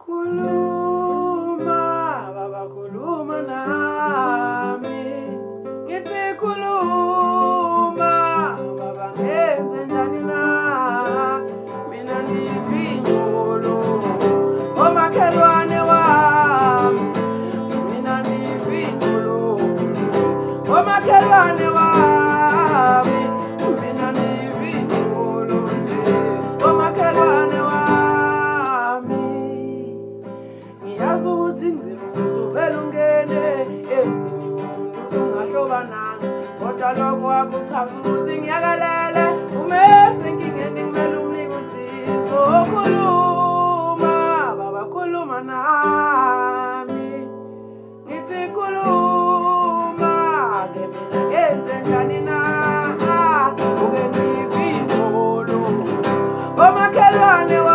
Khuluma baba, khuluma nami. Ngithi khuluma baba, ngenze njani na? Mina ndivinyolo omakhelwane wami, mina ndivinyolo omakhelwane wami, mina ndivinyolo nje omakhelwane wami. Ngiyazi ukuthi nzima ukuthi uvele ungene emzini womuntu ungahlobananga, kodwa lokho akuchazi ukuthi ngiyakalele. Uma esenkingeni kumele umnike usizo. Khuluma baba, khuluma nami. Ngithi khuluma.